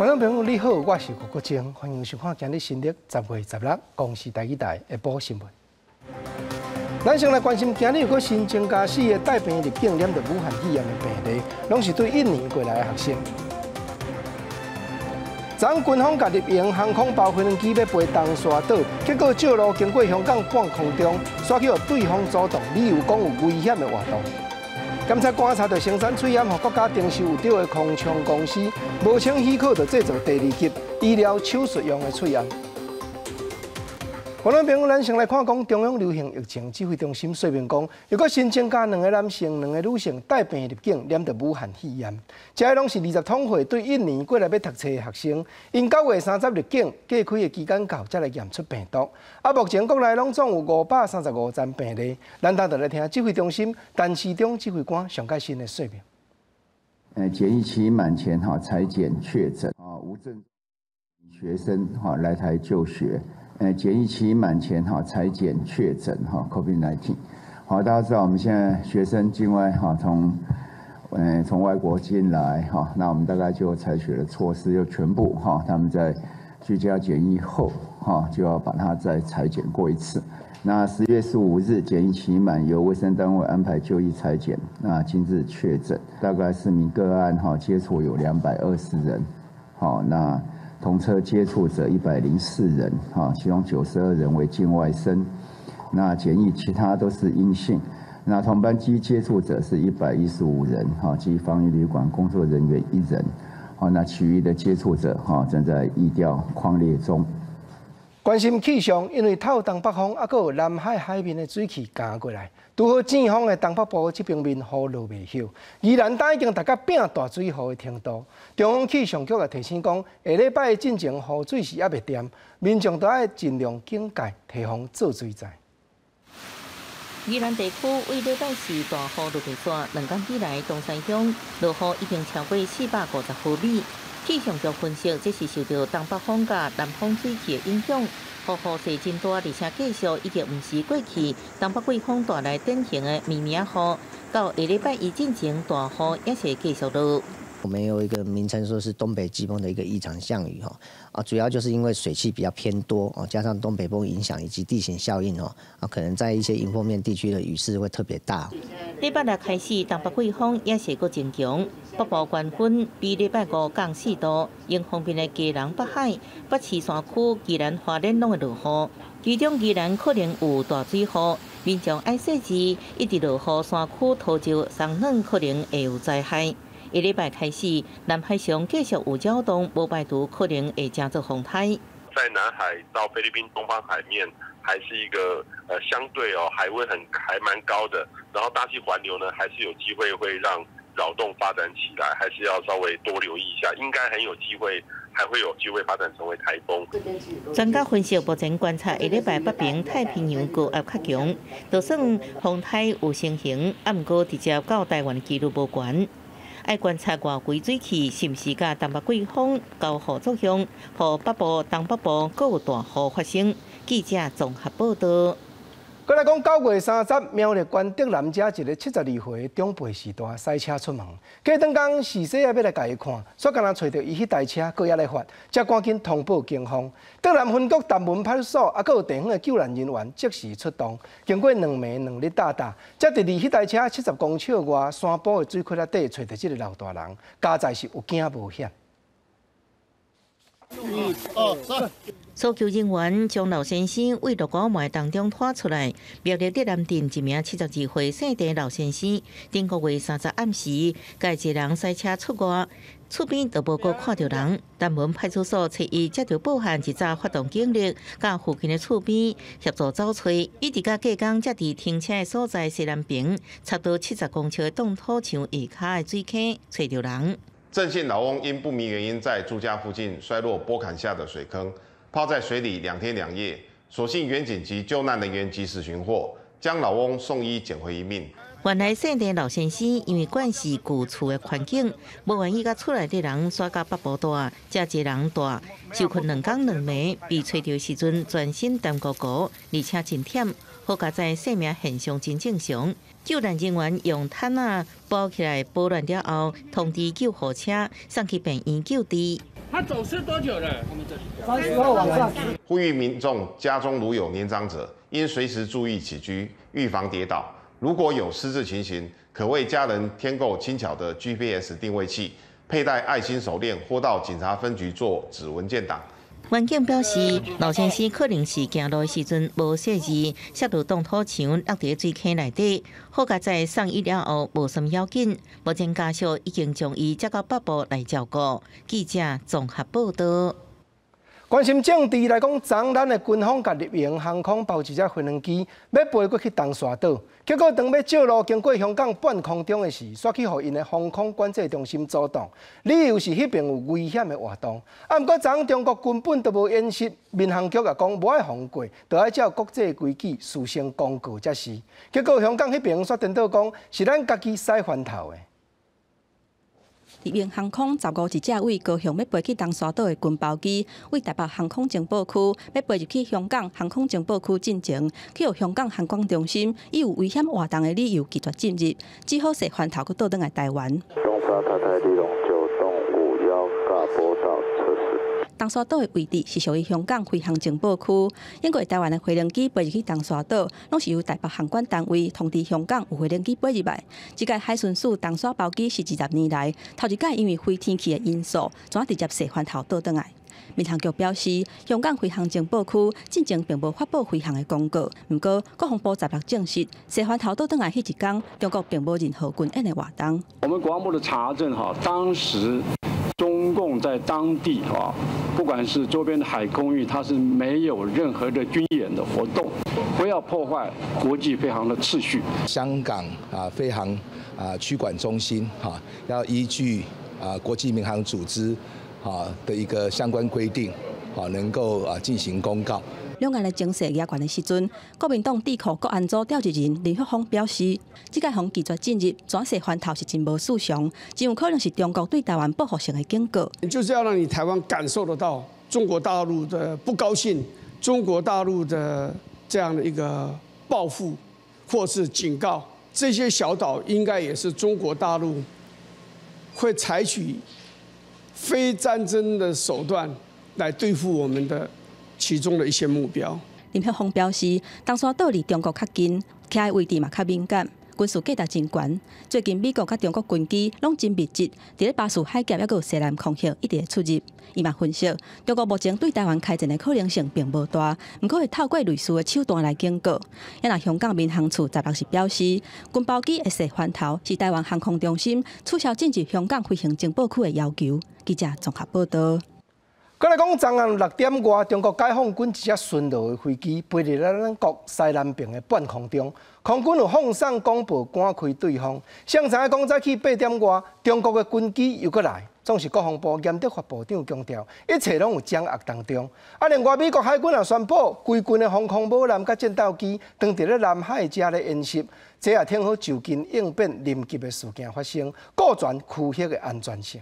觀眾朋友你好，我是吳國晶，歡迎收看今日新曆10月16公視台語台下晡新聞。咱先來關心，今日又閣新增加四個帶病入境染著武漢肺炎的病例，攏是對印尼過來的學生。昨昏軍方共入營航空包飛機欲飛東沙島，結果借路經過香港半空中，煞去予對方阻擋，理由講有危險的活動。檢察官查著生產喙罨予國家徵收有著的空昌公司，無請許可就製造第二級醫療手術用的喙罨。觀眾朋友，咱先來看講中央流行疫情指揮中心說明講，又閣新增加兩个男性、兩个女性帶病入境，染著武漢肺炎。這个攏是20統歲對印尼過來欲讀冊的學生，𪜶9月30入境，隔開的期間到，才來驗出病毒。啊，目前國內攏總有535站病例。咱等陣來聽指揮中心陳時中指揮官上蓋新的說明。檢疫期滿前哈，採檢確診啊，無症學生哈來台就學。檢疫期滿前哈，採檢確診哈，COVID-19。好，大家知道我們現在學生境外哈，從外國進來哈，那我們大概就採取了措施，就全部哈，他們在居家檢疫後哈，就要把它再採檢過一次。那10月15日檢疫期滿，由衛生單位安排就醫採檢，那今日確診，大概4名個案哈，接觸有220人，好，那同車接觸者104人，哈，其中92人為境外生，那檢疫其他都是陰性。那同班機接觸者是115人，哈，及防疫旅館工作人員一人，好，那其餘的接觸者哈正在疫調匡列中。關心氣象，因為透東北風，猶閣有南海海面的水汽夾過來，拄好正風的東北部這邊面雨落袂歇。宜蘭今已經達到變大水雨的程度。中央氣象局也提醒講，下禮拜進前雨水是猶袂恬，民眾都愛盡量警戒，提防做水災。宜蘭地區為禮拜四大雨落袂煞，2工以來東山鄉落雨已經超過450毫米。氣象局分析，這是受著東北風佮南方水汽的影響，雨雨勢真大，而且繼續已經毋是過去東北季風帶來典型的綿綿雨。到下禮拜一進前，大雨也是繼續落。我們有一個名稱，說是東北季風的一個異常降雨，哈啊，主要就是因為水汽比較偏多哦，加上東北風影響以及地形效應哦，啊，可能在一些迎風面地區的雨勢會特別大。禮拜六開始，東北季風也是閣增強，北部懸溫比禮拜五降4度，迎風面的基隆北海、北市山區、宜蘭花蓮攏會落雨，其中宜蘭可能有大水雨，民眾愛細緻，一直落雨山區土石鬆軟，可能會有災害。下禮拜開始，南海上繼續有擾動，無排除可能會成做風颱。在南海到菲律賓東方海面，還是一個相對哦海溫還蠻高的，然後大氣環流呢，還是有機會會讓擾動發展起來，還是要稍微多留意一下，應該很有機會，還會有機會發展成為颱風。專家分析，目前觀察下禮拜北邊太平洋高壓較強，就算風颱有成型，啊，毋過直接到台灣的幾率無懸。愛觀察外圍水汽是毋是佮東北季風交互作用，予北部、東北部閣有大雨發生。記者綜合報道。閣來講，9月30，苗栗縣竹南遮一个72歲長輩時段駛車出門，過轉工時勢仔欲來共伊看，煞敢若揣著伊彼台車閣猶咧發，才趕緊通報警方。竹南分局潭門派出所，猶閣有地方的救難人員即時出動，經過2暝2日鬥打，才佇離彼台車70公尺外山坡的水溪內底揣著這个老大人，佳哉是有驚無險。一、二、三。搜救人員將老先生為鹿膏糜當中拖出來。苗栗竹南鎮一名72歲姓鄭老先生，頂個月三十暗時，家己一人駛車出外，厝邊就無閣看著人。潭門派出所揣伊接著報案，一早發動警力，佮附近的厝邊協助找揣，一直到隔工才佇停車的所在西南邊，差不多70公尺的擋土牆下跤的水坑揣著人。鄭姓老翁因不明原因在住家附近摔落坡坎下的水坑，泡在水裡2天2夜，所幸員警及救難人員及時尋獲，將老翁送醫撿回一命。原來姓鄭老先生因為慣勢舊厝的環境，無願意佮厝內的人徙到北部住，才一人住，受困2工2暝，被揣著時陣全身澹糊糊，而且真忝。好佳哉生命現象真正常。救難人員用毯仔包起來保暖了後，通知救護車送去病院救治。他走失多久了？30號晚上。呼籲民眾家中如有年長者，應隨時注意起居，預防跌倒。如果有失智情形，可為家人添購輕巧的 GPS 定位器，佩戴愛心手鏈，或到警察分局做指紋建檔。員警表示，老先生可能是行路的時陣無細意，摔落擋土牆，落佇水坑內底。好佳哉送醫了後無啥物要緊，目前家屬已經將伊接到北部來照顧。記者綜合報道。關心政治來講，昨咱的軍方共立榮航空包一隻飛行機，欲飛過去東沙島，結果當欲借路經過香港半空中的時，煞去予𪜶的防空管制中心阻擋，理由是彼邊有危險的活動。啊，毋過昨中國根本都無演習，民航局也講無愛放過，就愛照國際規矩事先公告才是。結果香港彼邊煞顛倒講，是咱家己使番頭的。立榮航空15一隻對高雄欲飛去東沙島的軍包機，對台北航空情報區欲飛入去香港航空情報區進前，去予香港航管中心以有危險活動的理由拒絕進入，只好踅番頭閣倒轉來台灣。東沙太太立榮9.51嘎波道測試。東沙島的位置是屬於香港飛航情報區，因為台灣的飛行機飛入去東沙島，攏是由台北航管單位通知香港有飛行機飛入來。這屆海巡署東沙包機是20年來頭一擺因為非天氣的因素，怎直接踅番頭倒轉來。民航局表示，香港飛航情報區進前並無發布飛航的公告，毋過國防部十六證實，踅番頭倒轉來彼一工，中國並無任何軍演的活動。我們國防部的查證，哈，當時中共在當地啊，不管是周邊的海空域，它是沒有任何的軍演的活動，不要破壞國際飛航的秩序。香港啊，飛航啊區管中心哈，要依據啊國際民航組織啊的一個相關規定，啊能夠啊進行公告。兩岸的情勢嚴峻的時陣，國民黨智庫國安組召集人林旭峰表示，這屆予拒絕進入，怎踅番頭是真無尋常，真有可能是中國對台灣報復性的警告。就是要讓你台灣感受得到中國大陸的不高興，中國大陸的這樣的一個報復或是警告。這些小島應該也是中國大陸會採取非戰爭的手段來對付我們的其中的一些目標。林旭峰表示，東沙島離中國較近，徛的位置嘛較敏感，軍事價值真懸。最近美國佮中國軍機攏真密集，佇咧巴士海峽猶閣有西南空域一直出入。伊嘛分析，中國目前對台灣開戰的可能性並無大，毋過會透過類似的手段來警告。也若香港民航處十六是表示，軍包機會踅番頭是台灣航空中心取消進入香港飛行情報區的要求。記者綜合報道。閣來講，昨暗6點外，中國解放軍一隻巡邏的飛機飛入咱咱國西南邊的半空中，空軍有放送廣播趕開對方。誰知影講早起8點外，中國的軍機又閣來，總是國防部嚴德發部長強調，一切攏有掌握當中。啊，另外美國海軍也宣布，規群的防空母艦佮戰鬥機，當佇咧南海遮咧演習，這也挺好就近應變臨急的事件發生，顧全區域的安全性。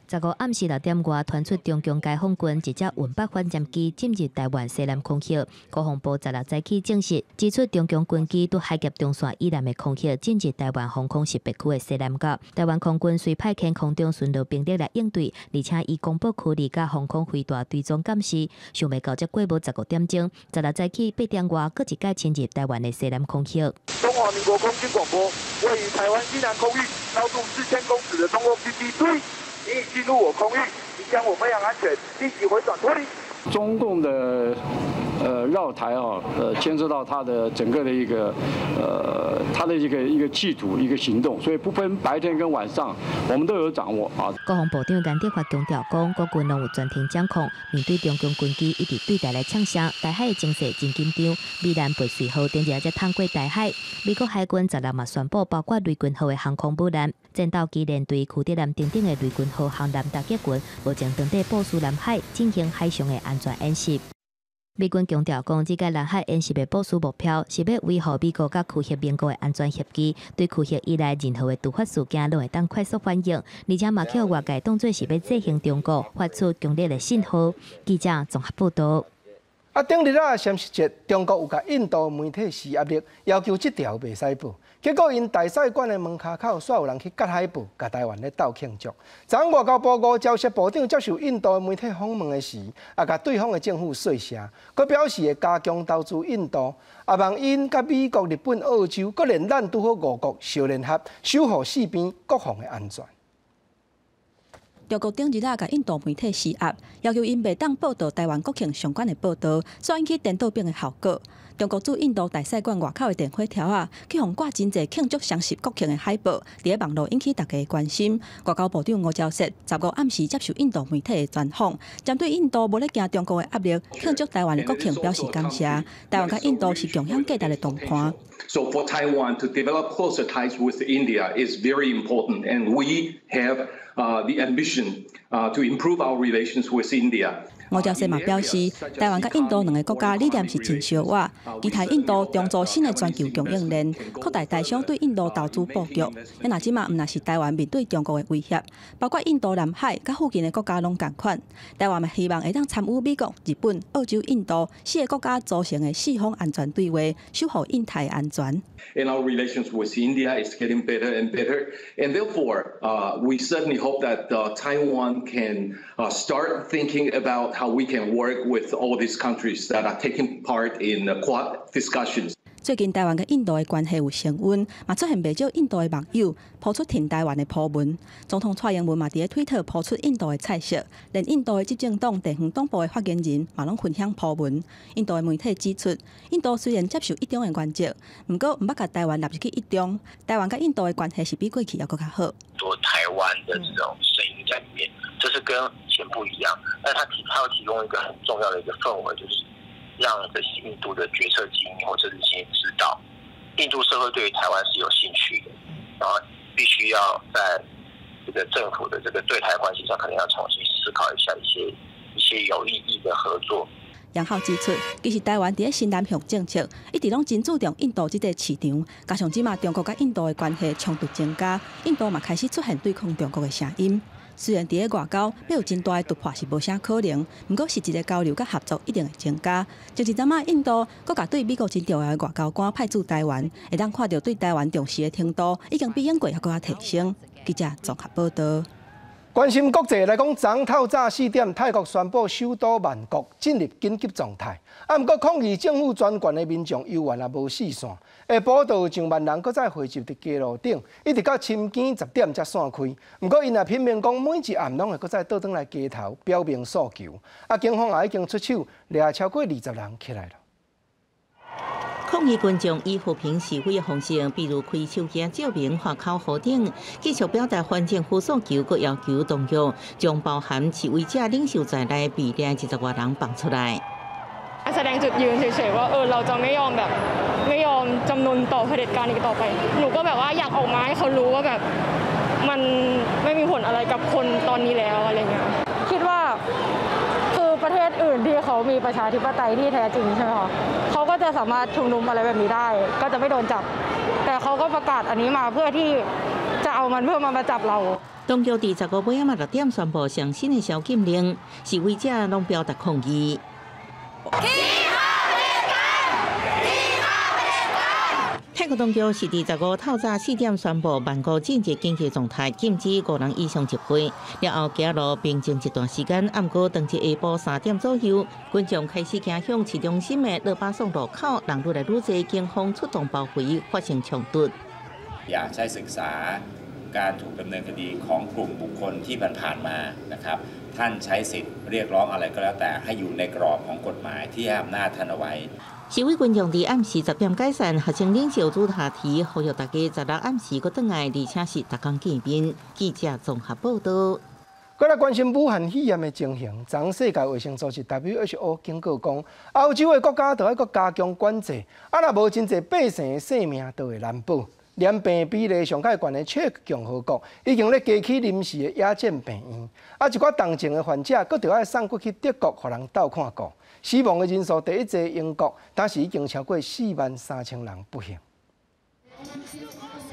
15暗時6點外，傳出中共解放軍一隻運八反艦機進入台灣西南空域。國防部十六早起證實，指出中共軍機對海峽中線以南的空域進入台灣防空識別區的西南角。台灣空軍隨派遣空中巡邏兵力來應對，而且以廣播區域佮防空飛彈追蹤監視。想袂到才過無15點鐘，十六早起8點外，閣一擺侵入台灣的西南空域。中華民國空軍廣播，位於台灣西南空域，高度4000公尺的中共軍機，注意，你已進入我空域，影響我飛行安全，立即回轉脫離。中共的繞台啊，牽涉到他的整個的一個他的一個企圖一個行動，所以不分白天跟晚上，我們都有掌握啊。國防部長顏德發強調講，國軍攏有全程掌控，面對中共軍機一直對台來嗆聲，台海的情勢真緊張。美艦貝瑞號頂日才通過台海，美國海軍十六嘛宣布，包括雷根號的航空母艦、戰鬥機聯隊、區德艦等等的雷根號航艦打擊群，目前當地部署南海進行海上的安全演習。美軍強調講，這個南海演習的部署目標是欲維護美國佮區域盟國的安全協議，對區域以內任何的突發事件攏會當快速反應，而且嘛予外界當做是欲制衡中國，發出強烈的信號。記者綜合報道。啊，頂日啊，雙十節，中國有共印度媒體施壓力，要求這條袂使報。結果𪜶大使館的門跤口，煞有人去割海報，共台灣咧鬥慶祝。昨昏外交部吳釗燮部長接受印度媒體訪問的時，也共對方的政府說聲，閣表示會加強投資印度，也望𪜶佮美國、日本、澳洲，閣連咱拄好五國相聯合，守護四邊國防的安全。中國頂日仔共印度媒體施壓，要求𪜶袂當報導台灣國慶相關的報導，煞引起顛倒反的效果。中國駐印度大使館外口的電火柱仔，去予掛真濟慶祝雙十國慶的海報，佇咧網路引起大家的關心。外交部長吳釗燮15暗時接受印度媒體的專訪，針對印度無咧驚中國的壓力，慶祝台灣的國慶表示感謝。台灣佮印度是共享價值的同伴。 So for Taiwan to develop closer ties with India is very important, and we have the ambition to improve our relations with India. 吳釗燮嘛表示，台灣佮印度兩个國家理念是真相倚，期待印度重組新的全球供應鏈，擴大台商對印度投資布局。啊，若這馬毋但是台灣面對中國的威脅，包括印度南海佮附近的國家攏仝款。台灣嘛希望會當參與美國、日本、澳洲、印度四个國家組成的四方安全對話，守護印太安全。 And our relations with India is getting better and better, and therefore, we certainly hope that Taiwan can start thinking about how we can work with all these countries that are taking part in the Quad discussions. 最近台灣佮印度的關係有升溫，嘛出現袂少印度的網友拋出挺台灣的鋪文。總統蔡英文嘛佇咧推特拋出印度的菜色，連印度的執政黨地方黨部的發言人嘛攏分享鋪文。印度的媒體指出，印度雖然接受一中的原則，毋過毋捌共台灣納入去一中。台灣佮印度的關係是比過去猶閣較好。多台灣的這種聲音在裡面，這是跟以前不一樣。但他要提供一個很重要的一個氛圍，就是讓這些印度的決策精英或者是精英知道，印度社會對於台灣是有興趣的，然後必須要在這個政府的這個對台關係上，可能要重新思考一下一些有意義的合作。楊浩指出，其實台灣佇咧新南向政策一直攏真注重印度這個市場，加上這馬中國佮印度的關係衝突增加，印度嘛開始出現對抗中國的聲音。雖然佇咧外交欲有真大的突破是無啥可能，毋過實質的交流佮合作一定會增加。就是這馬印度閣共對美國真重要的外交官派駐台灣，會當看著對台灣重視的程度已經比英國猶閣較提升。記者綜合報導。關心國際來講，昨透早4點，泰國宣布首都曼谷進入緊急狀態。啊，毋過抗議政府專權的民眾猶原也無四散，下晡就有上萬人閣再匯集佇街路頂，一直到深更10點才散開。毋過𪜶也拼命講，每一暗攏會閣再倒轉來街頭表明訴求。啊，警方也已經出手掠超過20人起來了。抗議群眾以和平示威的方式，比如開手機照明、喊口號等，繼續表達反政府訴求，閣要求當局將包含示威者領袖在內被掠20外人放出來。 แสดงจุดยืนเฉยๆว่าเออเราจะไม่ยอมแบบไม่ยอมจำนนต่อเผด็จการอีกต่อไปหนูก็แบบว่าอยากออกมาให้เขารู้ว่าแบบมันไม่มีผลอะไรกับคนตอนนี้แล้วอะไรเงี้ยคิดว่าคือประเทศอื่นที่เขามีประชาธิปไตยที่แท้จริงใช่ไหมคะเขาก็จะสามารถชุมนุมอะไรแบบนี้ได้ก็จะไม่โดนจับแต่เขาก็ประกาศอันนี้มาเพื่อที่จะเอามันเพื่อมามาจับเรา當局佇15暝仔6點宣布上新的宵禁令，示威者攏表達抗議。泰國當局是佇15透早4點宣布曼谷進入緊急狀態，禁止五人以上集會。了後，街路平靜一段時間，毋過當日下晡3點左右，群眾開始行向市中心的羅巴宋路口，人愈來愈濟，警方出動包圍，發生衝突。 อยากให้ศึกษาการถูกดำเนินคดีของกลุ่มบุคคลที่ผ่านๆมานะครับท่านใช้สิทธิ์เรียกร้องอะไรก็แล้วแต่ให้อยู่ในกรอบของกฎหมายที่ให้อำนาจท่านเอาไว้ 示威群眾佇暗時10點解散，學生領袖朱塔提呼籲大家16暗時閣轉來，而且是逐工見面。記者綜合報導。閣來關心武漢肺炎的情形，昨世界衛生組織 WHO 警告講，歐洲的國家著愛閣加強管制，啊，若無真濟百姓的性命都會難保。連病比例上較懸的捷克共和國已經咧加起臨時的野戰病院，啊，一寡重症的患者閣著愛送過去德國，予人鬥看顧。死亡的人數第一濟英國，當時已經超過4萬3千人不幸。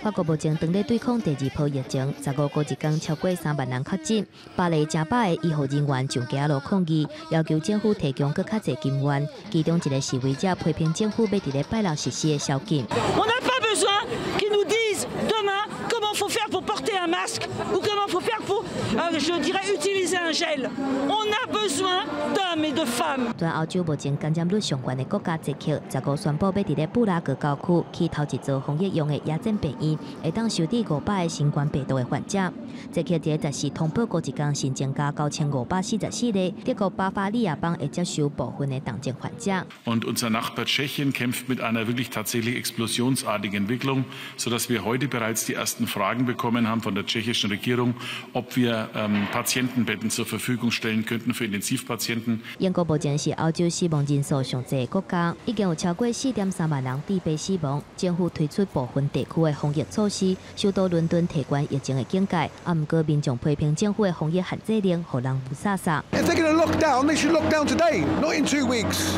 法國目前正咧對抗第二波疫情，15個一工超過3萬人確診。巴黎成百个醫護人員上街路抗議，要求政府提供閣較濟金援。其中一个示威者批評政府欲佇咧拜六實施的宵禁。 On n'a pas besoin qu'ils nous masques ou comment faut faire pour, je dirais, utiliser un gel. On a besoin d'hommes et de femmes. 全歐洲目前感染率上懸的國家捷克，15宣布欲佇咧布拉格郊區起頭一座防疫用的野戰病院，會當收治500個新冠病毒的患者。捷克佇14通報過一工新增加9544例，德國巴伐利亞邦會接受部分的重症患者。 Und unser Nachbar Tschechien kämpft mit einer wirklich tatsächlich explosionsartigen Entwicklung, sodass wir heute bereits die ersten Fragen bekommen haben von der tschechischen Regierung, ob wir Patientenbetten zur Verfügung stellen könnten für Intensivpatienten. 英國目前是歐洲死亡人數上濟的國家，已經有超過4.3萬人致病死亡。政府推出部分地區的防疫措施，首都倫敦提懸疫情的警戒，啊，毋過民眾批評政府的防疫限制令，予人霧煞煞。 If they're going to lock down, they should lock down today, not in 2 weeks.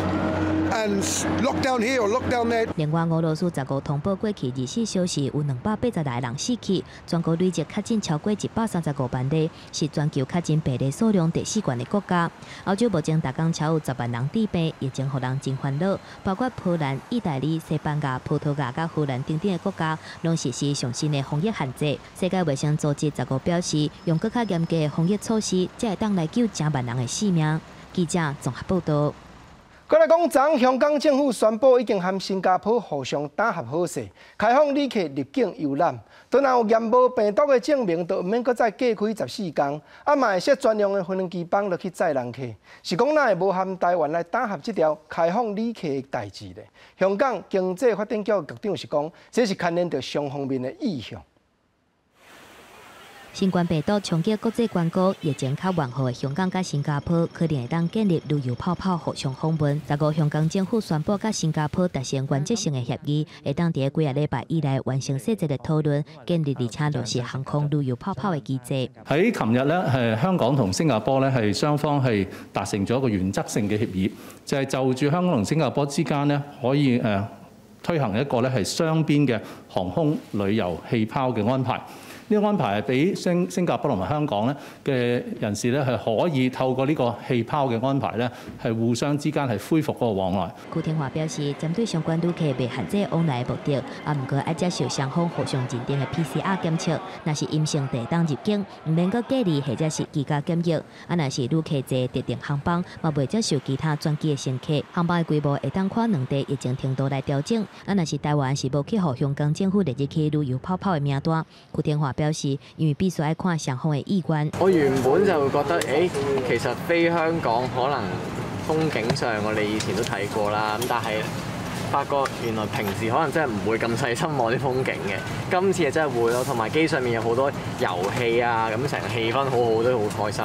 And lock down here or lock down there. 另外，俄羅斯15通報過去24小時有286個人死去，全國累計確診超過135萬例，是全球確診病例數量第四懸的國家。歐洲目前逐工超有10萬人致病，疫情予人真煩惱，包括波蘭、意大利、西班牙、葡萄牙佮荷蘭等等的國家，攏實施上新的防疫限制。世界衛生組織15表示，用閣較嚴格的防疫措施，才會當來救成萬人的性命。記者綜合報道。閣來講，昨香港政府宣布已經和新加坡互相打合好勢，開放旅客入境遊覽。當然有驗無病毒的證明，就毋免閣再隔開14天。啊，嘛會設專用的飛機班落去載人客。是講哪會無和台灣來打合這條開放旅客的代誌咧？香港經濟發展局局長是講，這是牽連著雙方面的意向。新冠病毒衝擊國際觀光，疫情較緩和的香港佮新加坡可能會當建立旅遊泡泡，互相訪問。15香港政府宣布佮新加坡達成原則性的協議，會當佇幾個禮拜以內完成細節的討論，建立而且落實航空旅遊泡泡的機制。喺琴日呢，係香港同新加坡呢係雙方係達成咗一個原則性嘅協議，就係就住香港同新加坡之間呢可以推行一個咧係雙邊嘅航空旅遊氣泡嘅安排。呢個安排係俾新加坡同埋香港咧嘅人士咧係可以透過呢個氣泡嘅安排咧係互相之間係恢復嗰個往來。區天華表示，針對相關旅客袂限制往來的目的，啊，毋過愛接受雙方互相認定的 PCR 檢測，若是陰性就會當入境，毋免閣隔離或者是居家檢疫。啊，若是旅客坐特定航班，嘛袂接受其他轉機的乘客。航班的規模會當看兩地疫情程度來調整。啊，若是台灣是無去予香港政府列入去旅遊泡泡的名單。區天華表示，因為必須愛看雙方的意願。我原本就會覺得，其實飛香港可能風景上我哋以前都睇過啦，咁但係發覺原來平時可能真係唔會咁細心望啲風景嘅，今次係真係會咯，同埋機上面有好多遊戲啊，咁成個氣氛好好，都好開心。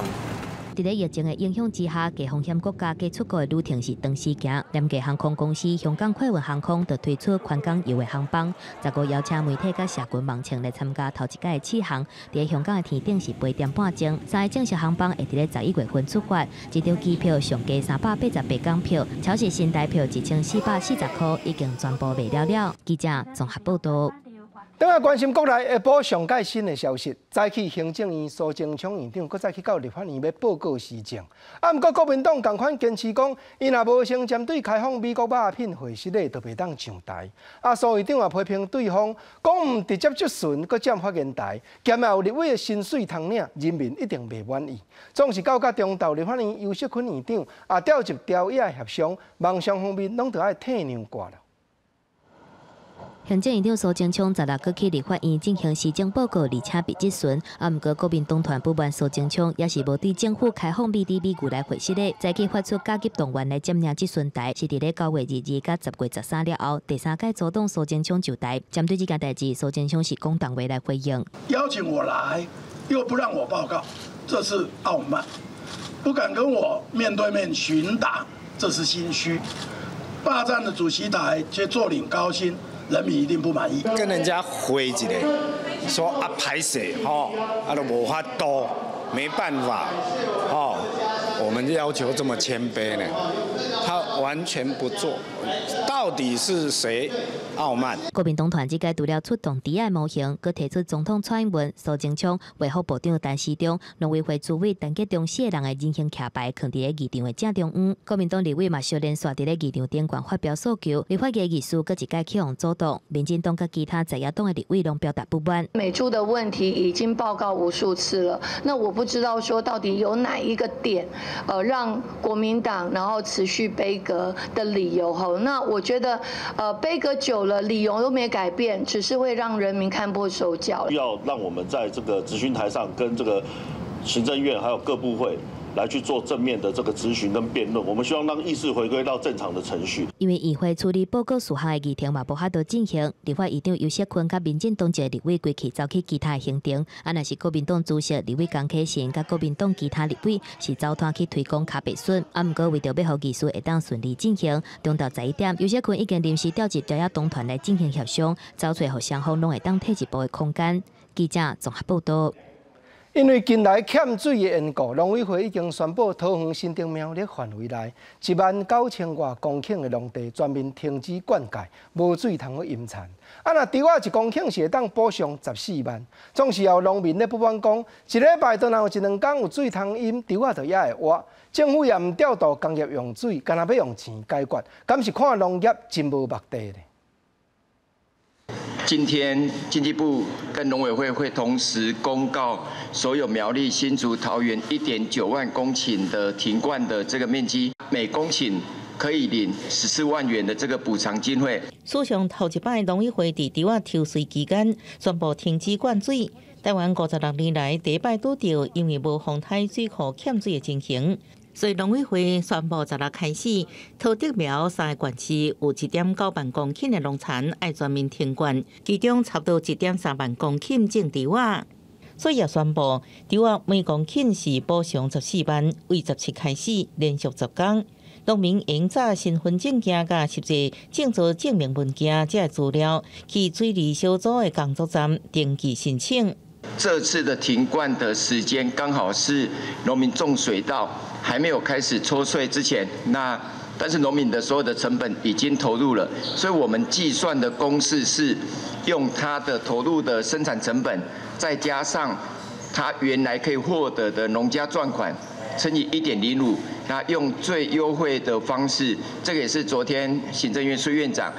佇咧疫情的影響之下，低風險國家加出國的旅程是長時行。廉價航空公司香港快運航空就推出環港遊的航班，15邀請媒體佮社群網站來參加頭一擺的試航。佇香港的天頂是8點半鐘，三个正式航班會佇咧11月份出發。這張機票上價388港票，超市新台票1440塊，已經全部賣了了。記者綜合報道。轉來關心國內下晡上蓋新的消息，早起行政院蘇貞昌院長閣再去到立法院欲報告施政。啊，毋過國民黨仝款堅持講，𪜶若無先針對開放美國肉仔品惠失禮，就袂當上台。啊，蘇院長也批評對方，講毋直接質詢，閣佔發言台，兼也有立委的薪水通領，人民一定袂滿意。總是到甲中晝立法院游錫堃院長也調集朝野協商，望雙方面攏著愛退讓寡啦。行政院長蘇貞昌16閣去立法院進行施政報告，而且被質詢。啊，毋過國民黨團不滿蘇貞昌，也是無對政府開放美豬美牛來回釋的，早起發出加急動員來佔領質詢台，是佇咧9月22佮10月13了後，第三屆阻擋蘇貞昌上台。針對這件代誌，蘇貞昌是講重話來回應。邀請我來，又不讓我報告，這是傲慢；不敢跟我面對面詢答，這是心虛。霸佔了主席台，卻坐領高薪。人民一定不滿意。跟人家回一下，說啊歹勢吼，啊都無法度，沒辦法，吼。我們要求這麼謙卑呢，他完全不做，到底是誰傲慢？國民黨團這屆除了出動豬仔模型，閣提出總統蔡英文、蘇貞昌、衛福部長陳時中、農委會主委陳吉仲四個人的人形徛牌，囥佇咧議場的正中央。國民黨立委嘛相連紲佇咧議場頂懸發表訴求，立法院議事閣一擺去予阻擋，民進黨佮其他在野黨的立委攏表達不滿。美豬的問題已經報告無數次了，那我不知道說到底有哪一個點，讓國民黨然後持續杯葛的理由吼？那我覺得，杯葛久了，理由都沒改變，只是會讓人民看破手腳。要讓我們在這個質詢台上跟這個行政院還有各部會來去做正面的這個質詢跟辯論，我們希望讓議事回歸到正常的程序。因為議會處理報告事項的議程嘛無法度進行，立法院長游錫堃佮民進黨籍立委規氣走去其他行程，啊，若是國民黨主席立委江啟臣佮國民黨其他立委是走攤去推廣卡白筍，啊，毋過為著欲予議事會當順利進行，中晝11點，游錫堃已經臨時調集朝野黨團來進行協商，走揣予雙方攏會當退一步的空間。記者綜合報道。因為近來欠水的緣故，農委會已經宣布桃園新竹苗栗範圍內1萬9千外公頃的農地全面停止灌溉，無水通去淹田。啊，若豬仔一公頃是會當補償14萬，總是有農民咧不滿講，一禮拜都若有一兩工有水通淹，豬仔就猶會活。政府也毋調度工業用水，干焦欲用錢解決，敢是看農業真無目的咧？今天經濟部跟農委會會同時公告所有苗栗、新竹、桃園1.9萬公頃的停灌的這個面積，每公頃可以領14萬元的這個補償經費。史上頭一擺農委會佇豬仔抽穗期間宣布停止灌水，台灣56年來第一擺拄著因為無風颱水庫欠水的情形。所以農委會宣布，十六開始，桃竹苗三个縣市有1.9萬公頃的農田愛全面停灌，其中差不多1.3萬公頃種豬仔。所以也宣布，豬仔每公頃是補償14萬，為17開始連續10工，農民應紮身份證件佮實際種作證明文件這個資料，去水利小組的工作站登記申請。這次的停灌的時間剛好是農民種水稻還沒有開始抽穗之前，那但是農民的所有的成本已經投入了，所以我們計算的公式是用他的投入的生產成本，再加上他原來可以獲得的農家賺款乘以1.05，那用最優惠的方式，這個也是昨天行政院蘇院長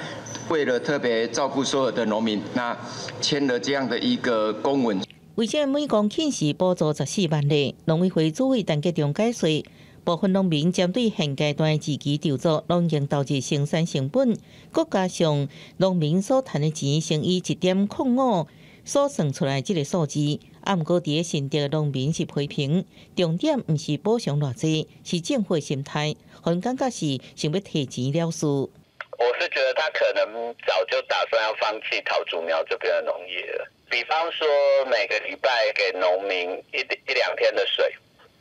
為了特別照顧所有的農民，那簽了這樣的一個公文。為這每公頃是補助14萬咧，農委會主委陳吉仲解釋，部分農民針對現階段自己調作，攏已經投入生產成本，閣加上農民所賺的錢乘以1.05所算出來這個數字。啊，毋過佇咧新竹的農民是批評，重點毋是補償偌濟，是政府的心態，予𪜶感覺是想欲提錢了事。我是覺得他可能早就打算要放棄桃竹苗這邊的農業了。比方說每個禮拜給農民一兩天的水，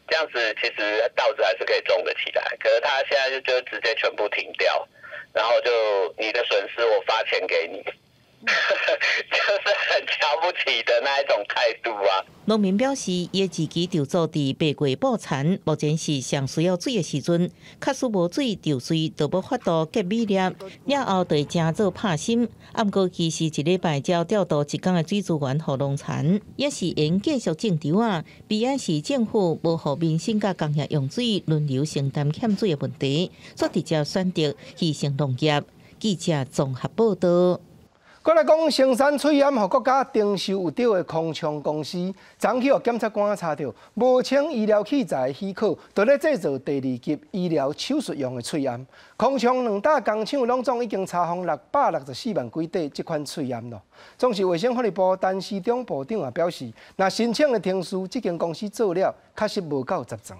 這樣子其實稻子還是可以種得起來。可是他現在就直接全部停掉，然後就你的損失我發錢給你，就是很瞧不起的那一種態度啊。農民表示，伊自己就做佇八月播田，目前是上需要水的時陣，假使無水，抽穗就無法度結米粒，了後就會誠做拍心。啊，毋過其實一禮拜才調度一工的水資源予農田，也是會繼續種稻仔。悲哀是政府無予民生佮工業用水輪流承擔欠水的問題，煞直接選擇犧牲農業。記者綜合報道。閣來講生產喙罨予國家徵收有著的康昌公司，昨去予檢察官查著，無請醫療器材許可，就咧製造第二級醫療手術用的喙罨。康昌兩大工廠攏總已經查封664萬幾塊這款喙罨咯。總是衛生福利部陳時中部長也表示，若申請的程序，這間公司做了，確實無夠十全。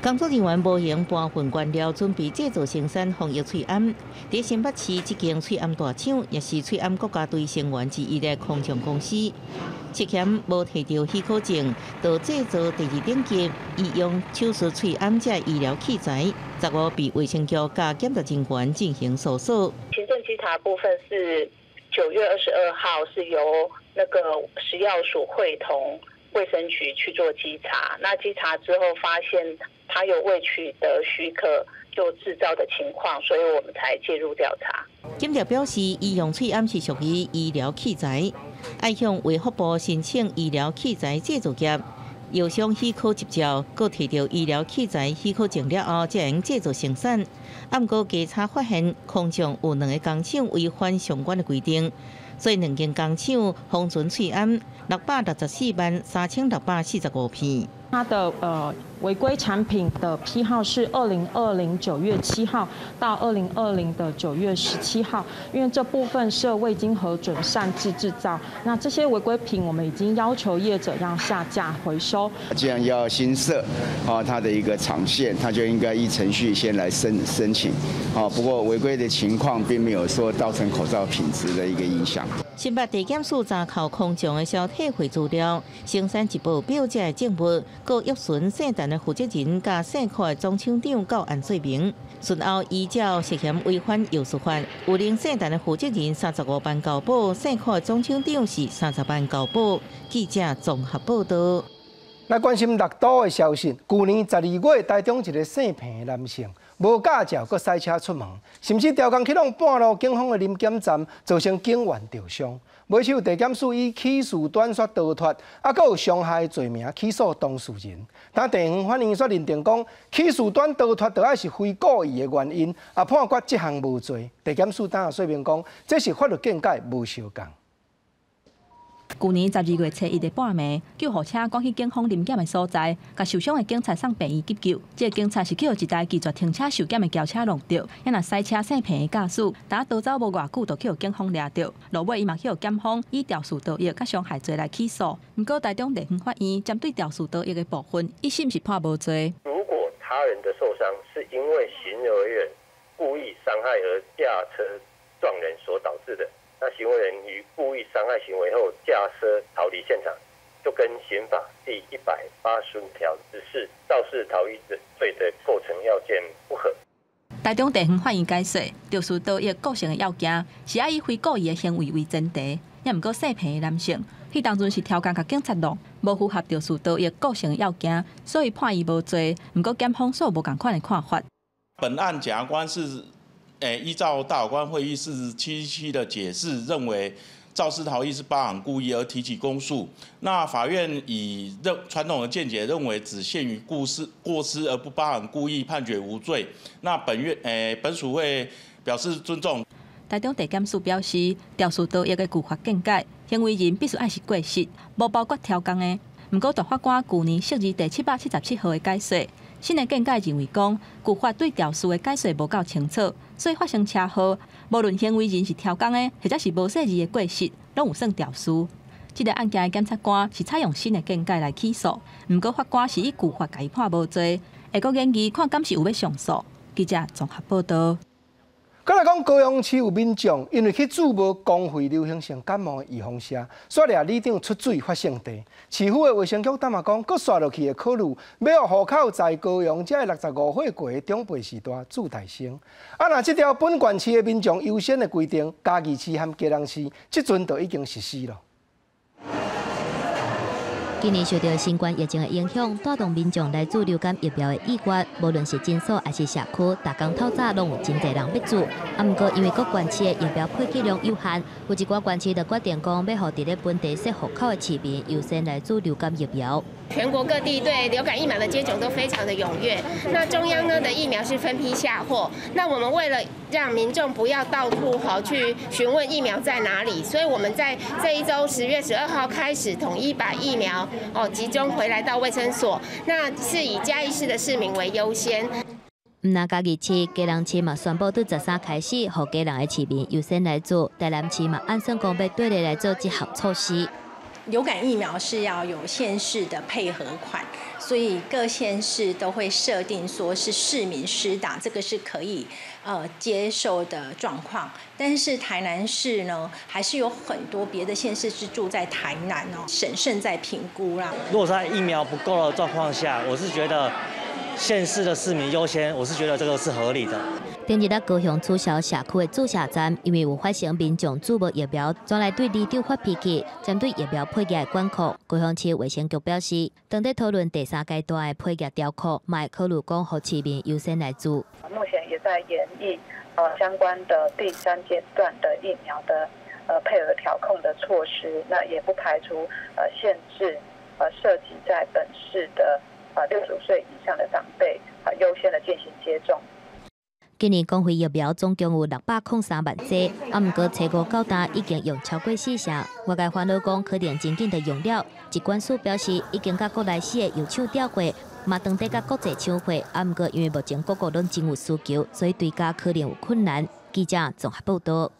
工作人員無閒搬運原料，準備製造生產防疫喙罨。佇新北市這間喙罨大廠，也是喙罨國家隊成員之一的康昌公司，涉嫌無提著許可證，就製造第二等級醫用手術喙罨這醫療器材，15被衛生局佮檢查人員進行搜索。行政稽查部分是9月22號，是由那個食藥署會同衛生局去做稽查，那稽查之後發現他有未取得許可就製造的情況，所以我們才介入調查。檢調表示，醫用喙罨是屬於醫療器材，愛向衛福部申請醫療器材製造業藥商許可執照，閣提著醫療器材許可證了後，才會製造生產。毋過稽查發現，空中有兩个工廠違反相關的規定，所以兩間工廠封存喙罨6,643,645片。它的違規產品的批號是2020年9月7號到2020的9月17號，因為這部分是未經核准擅自製造，那這些違規品我們已經要求業者要下架回收。既然要新設啊，它的一個廠線，它就應該依程序先來申請。啊，不過違規的情況並沒有說造成口罩品質的一個影響。新北地檢署查扣空降的消退會資料，生產一報表這个證物，閣約詢姓陳的負責人佮姓柯的總廠長到案說明。隨後依照涉嫌違反藥事法，有令姓陳的負責人35萬交保，姓柯的總廠長是30萬交保。記者綜合報道。來關心六都的消息，舊年12月，台中一个姓彭的男性無駕照，閣駛車出門，甚至刁工去弄半路警方的臨檢站，造成警員著傷。尾手地檢署以起事端煞逃脫，啊，閣有傷害罪名起訴當事人。但地方法院煞認定講，起事端逃脫著愛是非故意的原因，啊判決這項無罪。地檢署當下說明講，這是法律見解無相仝。舊年12月初一的半暝，救護車趕去警方臨檢的所在，共受傷的警察送病院急救。這个警察是去予一台拒絕停車受檢的轎車挵著，也若駛車姓彭的駕駛，當逃走無偌久，就去予警方掠著。落尾伊嘛去予檢方以肇事逃逸佮傷害罪來起訴。毋過台中地方法院針對肇事逃逸的部分，一審是判無罪。如果他人的受傷是因為行為人故意傷害而駕車撞人所導致的，那行為人於故意傷害行為後駕車逃離現場，就跟刑法第185條之四肇事逃逸罪的構成要件不合。台中地方法院解釋，肇事逃逸構成的要件是愛以非故意的行為為前提，也毋過姓彭的男性，彼當陣是刁工共警察挵，無符合肇事逃逸構成的要件，所以判伊無罪。毋過檢方煞無仝款的看法。本案檢察官是依照大法官會議4777的解釋，認為肇事逃逸是包含故意而提起公訴。那法院以認傳統的見解認為只限於過失而不包含故意，判決無罪。那本院本署會表示尊重。台中地檢署表示，肇事逃逸的舊法見解，行為人必須愛是過失，無包括刁工的。毋過大法官舊年釋字第777號的解說，新的見解認為講，舊法對肇事的解說無夠清楚，所以發生車禍，無論行為人是刁工的，或者是無細膩的過失，攏有算肇事。這个案件的檢察官是採用新的見解來起訴，毋過法官是以舊法共伊判無罪，會閣研議看敢是有欲上訴。記者綜合報道。閣來講，高雄市有民眾因為去注無公費流行性感冒的預防射，煞掠里長出水發性地。市府的衛生局淡仔講，閣紲落去會考慮欲予戶口在高雄這个65歲過的長輩序大注大生。啊，若這條本縣市的民眾優先的規定，嘉義市和基隆市這陣就已經實施了。今年受著新冠疫情的影響，帶動民眾來注流感疫苗的意願，無論是診所抑是社區，逐工透早攏有真濟人欲注。啊，毋過因為各縣市的疫苗配給量有限，有一寡縣市就決定講，欲予佇咧本地設戶口的市民優先來注流感疫苗。全國各地對流感疫苗的接種都非常的踴躍。那中央呢的疫苗是分批下貨，那我們為了讓民眾不要到處跑去詢問疫苗在哪裡，所以我們在這一週10月12號開始統一把疫苗集中回來到衛生所，那是以嘉義市的市民為優先。毋但嘉義市、基隆市嘛宣布對13開始，予基隆的市民優先來注，台南市嘛按算講欲對咧來做這項措施。流感疫苗是要有縣市的配合款，所以各縣市都會設定說是市民施打，這個是可以接受的狀況。但是台南市呢，還是有很多別的縣市是住在台南哦，審慎在評估啦。如果在疫苗不夠的狀況下，我是覺得縣市的市民優先，我是覺得這個是合理的。頂日仔高雄取消社區的注射站，因為有發生民眾注無疫苗，轉來對里長發脾氣，針對疫苗配額的管控。高雄市衛生局表示，當咧討論第三階段的配額調控，嘛會考慮講，予市民優先來注。目前也在研議相關的第三階段的疫苗的配額調控的措施，那也不排除限制涉及在本市的65歲以上的長輩優先的進行接種。今年公費疫苗總共有603萬劑，啊，毋過初五到今已經用超過四成。外界煩惱講可能真緊就用了。疾管署表示，已經佮國內四个藥廠調貨，嘛當地佮國際搶貨，啊，毋過因為目前各國攏真有需求，所以追加可能有困難。記者綜合報道。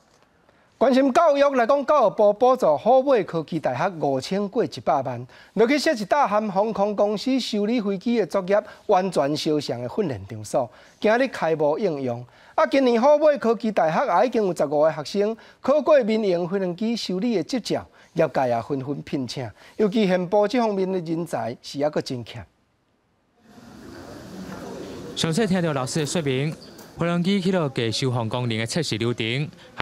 關心教育來講，教育部補助虎尾科技大學5000過100萬，落去設一搭和航空公司修理飛機的作業完全相像的訓練場所，今日開幕應用。啊，今年虎尾科技大學也已經有15個學生考過民營飛行機修理的執照，業界也紛紛聘請，尤其現部這方面的人才是猶閣真欠。上次聽著老師的說明，飛行機起落架消防功能的測試流程，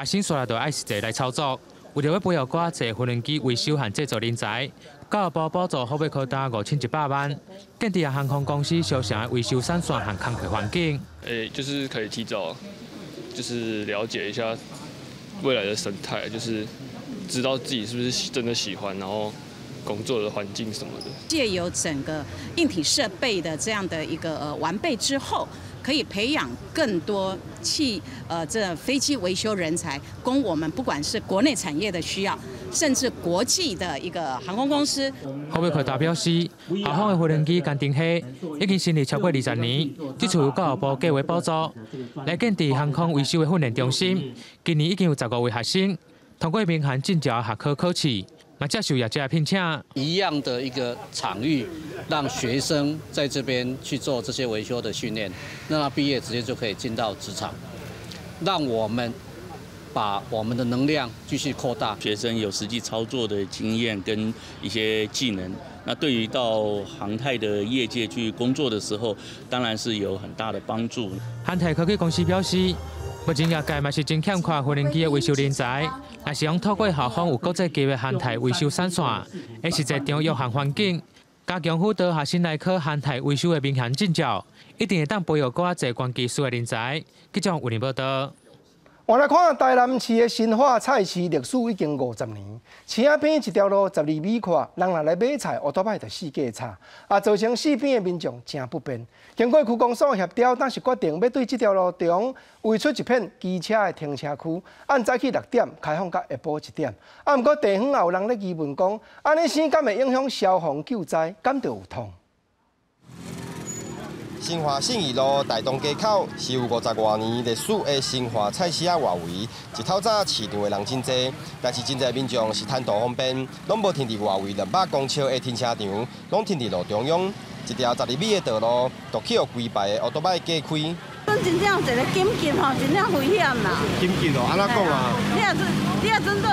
學生煞來就愛實際來操作。為著欲培育閣較濟飛行機維修和製造人才，教育部補助虎尾科大5100萬，建置航空公司相像的維修產線和工課環境。就是可以提早，就是了解一下未來的生態，就是知道自己是不是真的喜歡，然後工作的環境什麼的。借由整個硬體設備的這樣的一個完備之後，可以培養更多這飛機維修人才，供我們不管是國內產業的需要，甚至國際的一個航空公司。虎尾科大表示，校方的飛行機鑑定系已經成立超過20年，這次由教育部計劃補助來建置航空維修的訓練中心。今年已經有15位學生通過民航證照學科考試。嘛接受業者聘請。一樣的一個場域，讓學生在這邊去做這些維修的訓練，讓他畢業直接就可以進到職場，讓我們把我們的能量繼續擴大。學生有實際操作的經驗跟一些技能，那對於到航太的業界去工作的時候，當然是有很大的幫助。航太科技公司表示，目前業界嘛是真欠缺飛行機的維修人才，若是講透過校方有國際級的航太維修產線，會實際場域和環境，加強輔導學生來考航太維修的民航證照，一定會當培育閣較濟關技術的人才。記者有報道。換來看台南市的新化菜市歷史已經50年，市仔邊一條路12米闊，人若來買菜，烏多擺就四界插，啊，造成四邊的民眾誠不便。經過區公所協調，當時決定欲對這條路中圍出一片機車的停車區，按早起6點開放到下晡1點。啊，毋過地方也有人咧疑問講，按呢生敢會影響消防救災，敢著有通？新化信義路大同街口是有50外年歷史的新化菜市仔外圍，一透早市場的人真濟，但是真濟民眾是貪圖方便，攏無停佇外圍200公尺的停車場，攏停佇路中央，一條12米的道路，就去予規排的烏多擺隔開。真正有一個緊急吼，真正危險啦！緊急哦，按怎講啊？你若陣做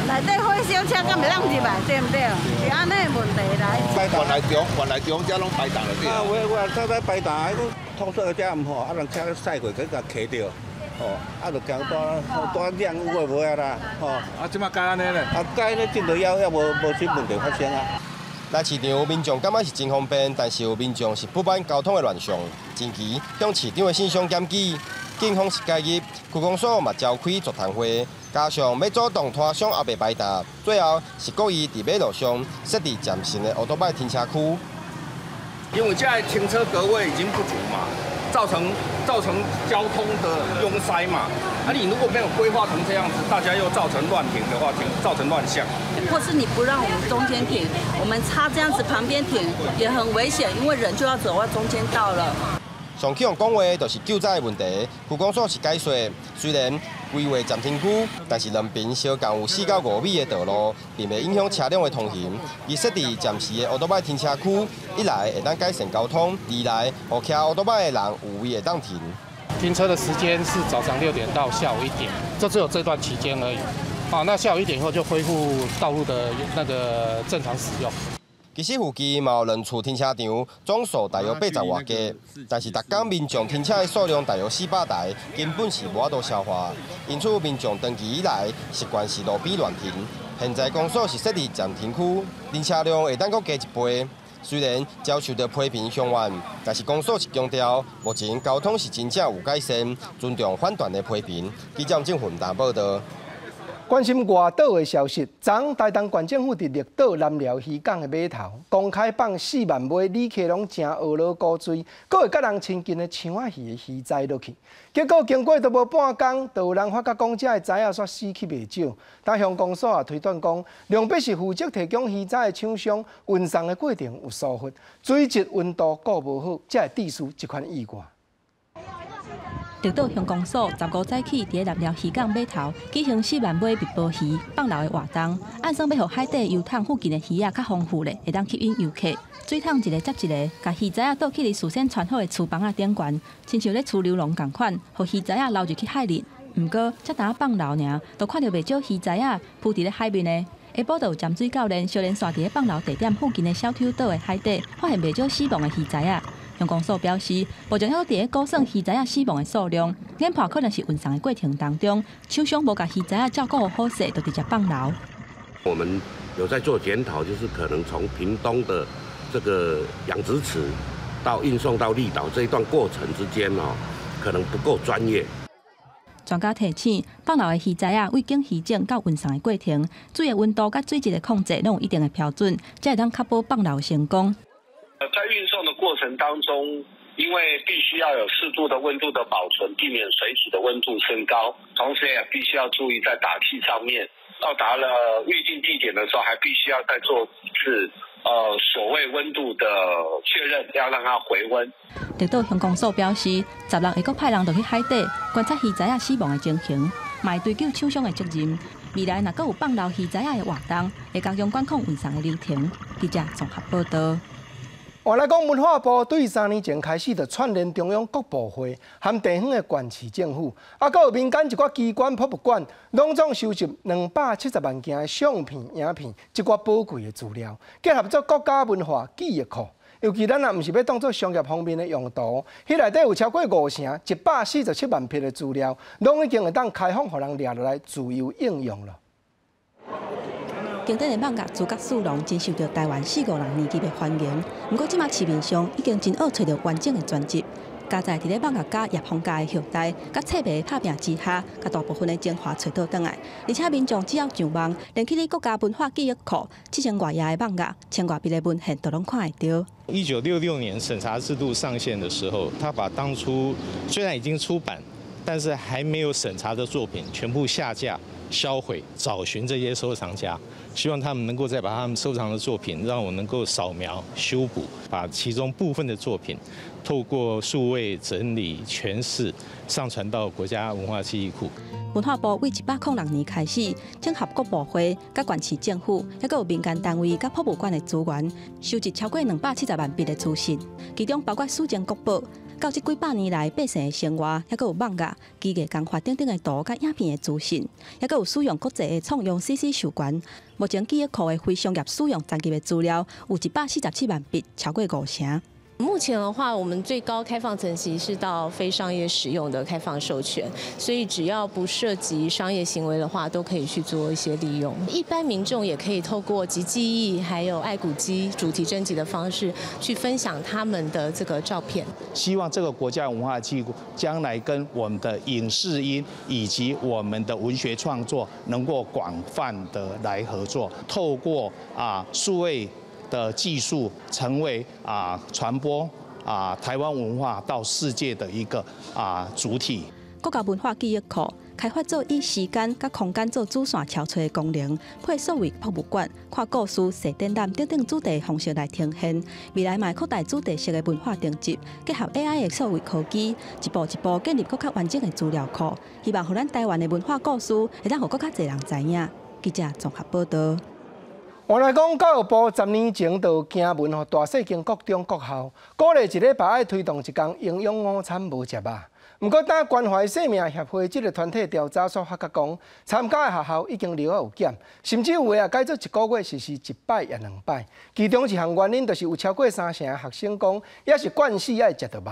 內底火燒車，敢袂當入來，對毋對？是按呢問題來。排檔原來中遮攏排檔了對。啊，有有早早排檔，彼個通說遮毋好，啊人車駛過去共卡著，吼，啊就驚帶帶染有的無的啦，吼。啊，這馬改按呢咧？啊，改呢，進度猶猶無無啥問題發生啊。來市場民眾感覺是真方便，但是有民眾是不滿交通的亂象，近期向市長的信箱檢舉，警方是介入，區公所嘛召開座談會，加上欲阻擋攤商後壁排檔，最後是故意佇馬路上設置暫時的烏多擺停車區。因為現在停車格位已經不足嘛，造成交通的擁塞嘛。啊，你如果沒有規劃成這樣子，大家又造成亂停的話，停造成亂象。或是你不讓我們中間停，我們插這樣子旁邊停也很危險，因為人就要走到中間道了。上去用講話就是救災的問題，區公所是解說，雖然規劃暫停區，但是兩邊相共有4到5米的道路，並袂影響車輛的通行。而設置暫時的烏多擺停車區，一來會當改善交通，二來予騎烏多擺的人有位會當停。停車的時間是早上6點到下午1點，就只有這段期間而已。啊，那下午1點以後就恢復道路的那個正常使用。其實附近嘛有兩處停車場，總數大約80外架，但是逐工民眾停車的數量大約400台，根本是無法度消化。因此民眾長期以來習慣是路邊亂停。現在公所是設立暫停區，停車量會當閣加一倍。雖然遭受到批評鄉怨，但是公所是強調，目前交通是真正有改善，尊重反彈的批評。記者鄭雲達報道。關心外島的消息，昨台東縣政府佇綠島南寮漁港的碼頭公開放4萬尾旅客攏誠噁老古錐，閣會佮人親近的鯳仔魚的魚仔落去。結果經過都無半工，就有人發覺講這的仔仔煞死去袂少。但鄉公所也推斷講，量必是負責提供魚仔的廠商運送的過程有疏忽，水質溫度顧無好，才會致使這款意外。綠島鄉公所15早起，佇南寮漁港碼頭舉行4萬尾密婆魚放流的活動，按算欲予海底油桶附近的魚仔較豐富咧，會當吸引遊客。水桶一个接一个，共魚仔仔倒去佇事先穿好的廚房仔頂懸，親像咧儲流籠仝款，予魚仔仔流入去海裡。毋過，才淡仔放流爾，就看著袂少魚仔仔浮佇咧海面的。下晡就有潛水教練相連紲佇咧放流地點附近的小丑島的海底，發現袂少死亡的魚仔仔。鄉公所表示，目前猶佇咧估算魚仔仔死亡的數量，研判可能是運送的過程當中，廠商無共魚仔仔照顧好勢，就直接放流。我們有在做檢討，就是可能從屏東的這個養殖池到運送到綠島這一段過程之間哦，可能不夠專業。專家提醒，放流的魚仔仔，對經魚種到運送的過程，水的溫度佮水質的控制，攏有一定的標準，才會當確保放流成功。在運送的過程當中，因為必須要有適度的溫度的保存，避免水體的溫度升高，同時也必須要注意在打氣上面，到達了預定地點的時候，還必須要再做一次所謂溫度的確認，要讓它回溫。綠島鄉公所表示，16會閣派人落去海底觀察魚仔仔死亡的情形，嘛會追究廠商的責任。未來若閣有放流魚仔仔的活動，會加強管控運送的流程。記者綜合報道。換來講，文化部對3年前開始就串聯中央各部會和地方的縣市政府，啊，閣有民間一寡機關博物館，攏總收集270萬件的相片、影片，這寡寶貴的資料，結合做國家文化記憶庫。尤其咱若毋是欲當做商業方面的用途，彼內底有超過5成147萬筆的資料，攏已經會當開放予人掠落來自由應用了。經典的艋舺諸葛四郎真受著台灣四五六年級的歡迎。毋過，這馬市面上已經真少揣著完整的全集。加在佇咧艋舺家葉豐家的後代，佮冊迷拍拚之下，共大部分的精華揣倒轉來。而且民眾只要上網，連去咧國家文化記憶庫7000外頁的艋舺，1000外筆的文獻都攏看會著。1966年審查制度上線的時候，他把當初雖然已經出版，但是還沒有審查的作品全部下架、銷毀，找尋這些收藏家，希望他們能夠再把他們收藏的作品，讓我能夠掃描、修補，把其中部分的作品透過數位整理、詮釋，上傳到國家文化記憶庫。文化部對106年開始，整合各部會、佮縣市政府，猶閣有民間單位佮博物館的資源，收集超過270萬筆的資訊，其中包括史前國寶。到這幾百年來百姓的生活，猶閣有艋舺、機藝工法等等的圖佮影片的資訊，猶閣有使用國際的創用 CC 授權。目前記憶庫的非商業使用層級的資料有147萬筆，超過5成。目前的話，我們最高開放層級是到非商業使用的開放授權，所以只要不涉及商業行為的話，都可以去做一些利用。一般民眾也可以透過集記憶，還有愛古蹟主題徵集的方式，去分享他們的這個照片。希望這個國家文化記憶庫將來跟我們的影視音以及我們的文學創作能夠廣泛的來合作，透過數位的技術成為傳播台灣文化到世界的一個主體。國家文化記憶庫開發做以時間佮空間做主線敲揣的功能，配數位博物館、看故事、踅展覽等等主題方式來呈現。未來嘛會擴大主題式的文化徵集，結合 AI 的數位科技，一步一步建立閣較完整的資料庫，希望予咱台灣的文化故事會當予閣較濟人知影。記者綜合報道。原來講教育部10年前就驚聞予大細間國中國校，鼓勵一禮拜愛推動一工營養午餐無食肉。毋過，當關懷生命協會這个團體調查所發覺講，參加的學校已經量仔有減，甚至有的啊改做一个月實施一擺抑兩擺。其中一項原因就是有超過30%的學生講，也是慣勢愛食著肉。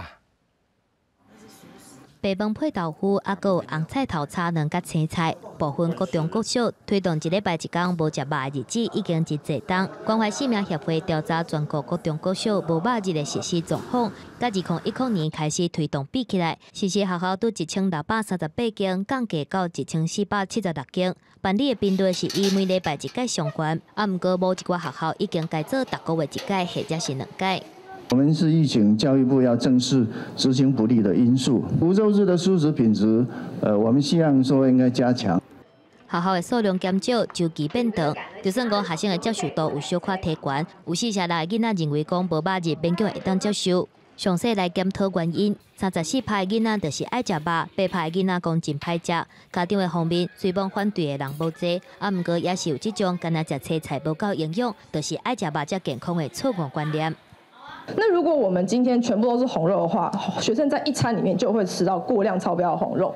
白飯配豆腐，抑閣有紅菜頭炒卵佮青菜。部分國中國小推動一禮拜一工無食肉的日子已經真濟冬。關懷生命協會調查全國國中國小無肉日的實施狀況，佮2010年開始推動比起來，實施學校對1638間降低到1476間。辦理的頻率是以每禮拜一擺相關，啊，毋過某一寡學校已經改做逐个月一擺或者是兩擺。我們是籲請教育部要正視執行不力的因素。無肉日的蔬食品質，我們希望說應該加強。學校的數量減少，週期變長，就算講學生的接受度有小可提懸，有46个囡仔認為講無肉日勉強會當接受。詳細來檢討原因，34%的囡仔就是愛食肉，8%的囡仔講真歹食。家長的方面雖罔反對的人無濟，啊，毋過也是有這種干焦食青菜無夠營養，就是愛食肉才健康的錯誤觀念。那如果我們今天全部都是紅肉的話，學生在一餐裡面就會吃到過量超標的紅肉，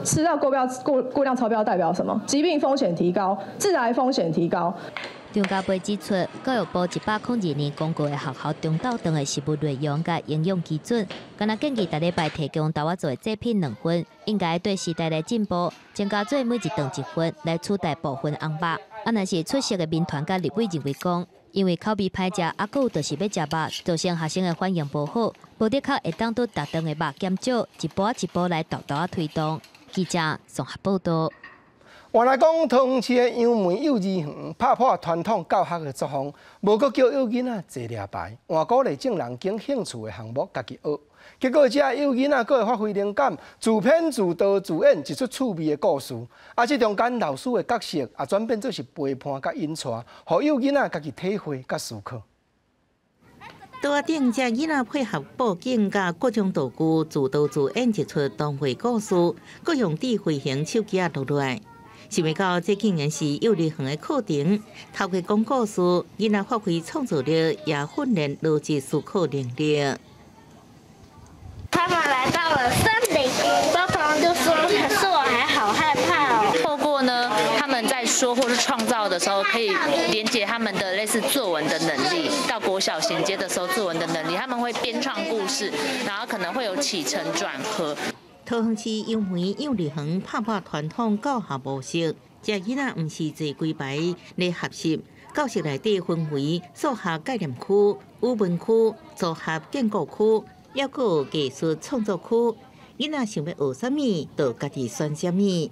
吃到過標過過量超標代表什麼？疾病風險提高，致癌風險提高。專家會指出，教育部102年公告的學校中晝頓的食物內容佮營養基準，敢若建議逐禮拜提供豆仔做的製品兩份，應該對時代來進步，增加做每一頓一份來取代部分紅肉。啊，若是出席的民團佮立委認為講，因為口味歹食，啊，閣有就是欲食肉，造成學生的反應無好，無的確會當對逐頓的肉減少，一步一步來沓沓仔推動。記者綜合報道。原來講桃園市的楊梅幼兒園拍破傳統教學的作風，無閣叫幼囡仔坐掠牌，換鼓勵眾人揀興趣的項目家己學。結果，這幼囡仔閣會發揮靈感，自編自導自演一齣趣味的故事。啊，這中間老師的角色也轉變做是陪伴佮引帶，予幼囡仔家己體會佮思考。桌仔頂這囡仔配合布景佮各種道具，自導自演一齣童話故事，閣用智慧型手機仔錄落來。想袂到，這竟然是幼兒園的課程，透過講故事，囡仔發揮創造力，也訓練邏輯思考能力。他們來到了森林，包彤就說：“可是我還好害怕哦。” 透過呢，他們在說或是創造的時候，可以連接他們的類似作文的能力。到國小銜接的時候，作文的能力，他們會編創故事，然後可能會有起承轉合。桃園市楊梅幼兒園拍破傳統教學模式，這囡仔毋是坐規排咧學習，教室內底分為數學概念區、語文區、組合建構區，抑閣有藝術創作區。囡仔想欲學啥物，就家己選啥物。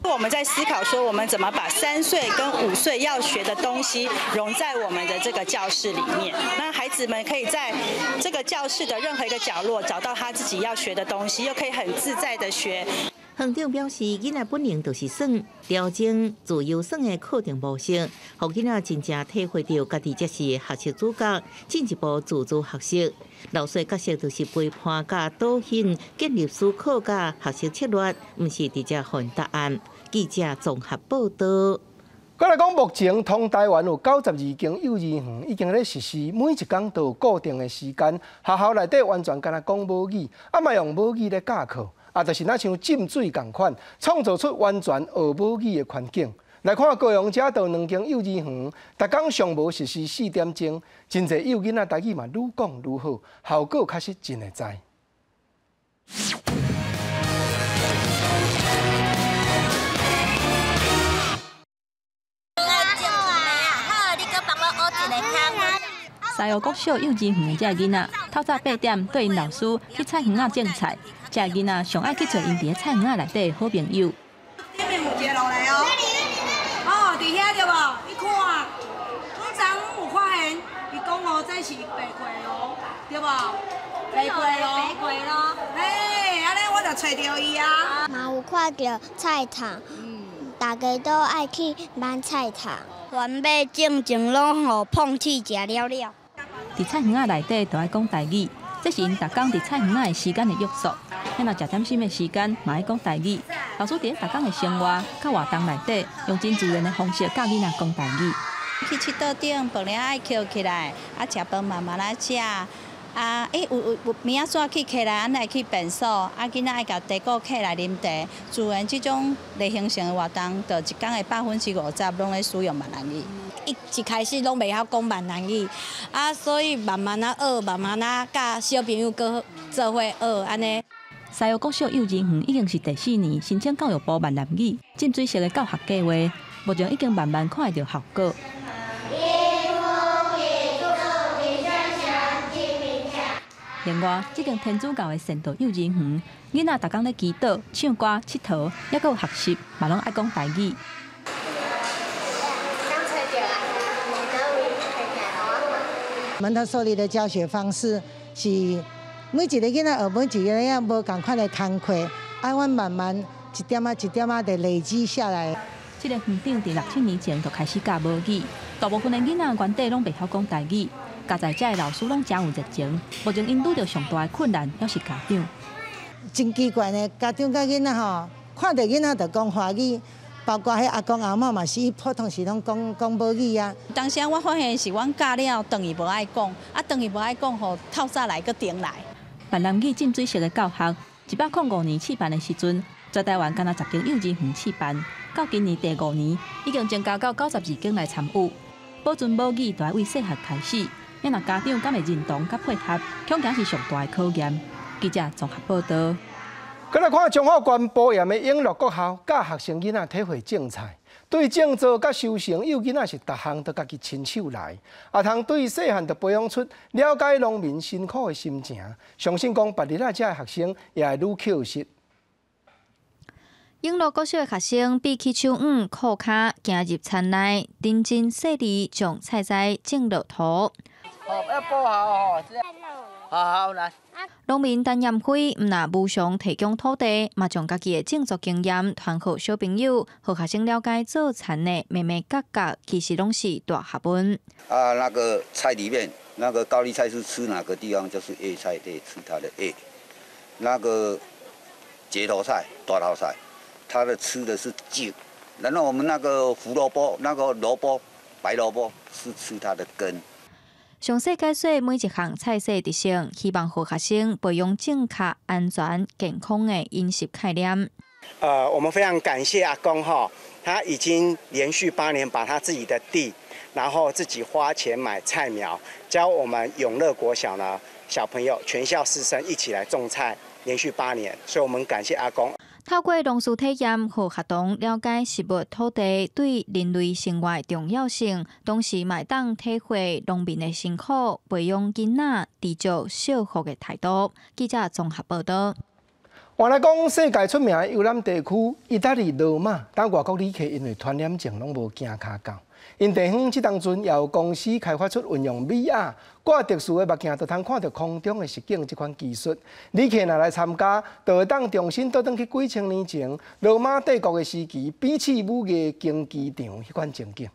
我們在思考說，我們怎麼把3歲跟5歲要學的東西融在我們的這個教室裡面。那孩子們可以在這個教室的任何一個角落找到他自己要學的東西，又可以很自在的學。園長表示，囡仔本能就是耍，調整自由耍的課程模式，予囡仔真正體會著家己才是學習主角，進一步自主學習。老師角色就是陪伴佮導引，建立思考佮學習策略，毋是直接予𪜶答案。記者綜合報道。閣來講，目前全台灣有92間幼兒園已經咧實施，每一工都有固定的時間，學校內底完全干焦講母語，啊嘛用母語咧教課，啊就是若像浸水仝款，創造出完全學母語的環境。來看高雄這就兩間幼兒園，逐工上無實施4點鐘，真濟幼囡仔台語嘛愈講愈好，效果確實真會知。西湖國小幼稚園的這个囡仔，透早8點綴𪜶老師去菜園仔種菜。這个囡仔上愛去揣𪜶佇咧菜園仔內底的好朋友。頂面有一个落來哦，哦，佇遐對無？你看，阮昨昏有發現，伊講哦，這是白過爐，對無？白過爐，白過爐。嘿，按呢我就揣著伊啊。嘛有看著菜頭，大家都愛去挽菜頭。原買種種攏予碰鐵食了了。佇菜園仔內底就愛講台語，這是𪜶逐工佇菜園仔的時間的約束。若食點心的時間，嘛愛講台語。老師佇咧逐工的生活佮活動內底，用真自然的方式教囡仔講台語。去𨑨迌頂，飯盒愛抾起來，啊，食飯慢慢仔食。啊，欸，有有有物仔紙去揢來，咱來去便所，啊，囡仔愛共茶果揢來啉茶。自然這種例行性的活動，就一工的50%攏咧使用閩南語。一一開始攏袂曉講閩南語，啊，所以慢慢仔學，慢慢仔佮小朋友閣做伙學，按呢。西澳國小幼兒園已經是第四年申請教育部閩南語浸水式的教學計劃，目前已經慢慢看會著效果。另外，這間天主教的善道幼兒園，囡仔逐工咧祈禱、唱歌、𨑨迌，猶閣有學習，嘛攏愛講台語。蒙特梭利的教學方式是每一个囡仔學每一個囡仔無仝款的工課，啊，阮慢慢一點仔一點仔的累積下來。這個園長佇六七年前就開始教母語，大部分的囡仔原底攏袂曉講台語。教在遮的老師攏誠有熱情，目前𪜶拄著上大的困難，猶是家長。真奇怪呢，家長佮囡仔吼，看著囡仔就講華語，包括彼阿公阿嬤嘛是，普通時攏講講母語啊。當時我發現是阮教了，轉去無愛講，啊，轉去無愛講，予透早來閣重來。閩南語浸水式的教學，105年試辦的時陣，全台灣干焦10間幼兒園試辦，到今年第五年，已經增加到92間來參與。保存母語，就愛為細漢開始。若家長敢會認同佮配合，恐驚是上大的考驗。記者綜合報導。閣來看彰化縣埔鹽的永樂國校，教學生囡仔體會種菜，對種作佮收成，幼囡仔是逐項都家己親手來，也通對細漢就培養出了解農民辛苦的心情。相信講別日仔遮的學生也會愈抾實。永樂國小的學生比起手腕、褲跤，行入田內，認真細膩將菜栽種落土。哦，要剝好哦，好好來。農民陳艷輝毋但無償提供土地，嘛將家己的種作經驗傳予小朋友，予學生了解做田的眉眉角角，其實攏是大學問。啊，那個菜裡面，那個高麗菜是吃哪個地方？就是葉菜，對，吃它的葉。那個節頭菜、大頭菜，它的吃的是莖。然後我們那個胡蘿蔔、那個蘿蔔、白蘿蔔是吃它的根。詳細解說每一項菜色特性，希望予學生培養正確、安全、健康的飲食概念。我們非常感謝阿公哈，他已經連續8年把他自己的地，然後自己花錢買菜苗，教我們永樂國小呢小朋友全校師生一起來種菜，連續八年，所以我們感謝阿公。透過農事體驗，予學童了解食物、土地對人類生活的重要性，同時嘛會當體會農民的辛苦，培養囡仔知足惜福的態度。記者綜合報導。換來講，世界出名的遊覽地區，意大利羅馬，當外國旅客因為傳染症攏無行跤到。𪜶地方這當陣也有公司開發出運用 VR 掛特殊的目鏡，就通看著空中的實景這款技術。旅客若來參加，就會當重新倒轉去幾千年前羅馬帝國的時期，比試武藝競技場彼款情景。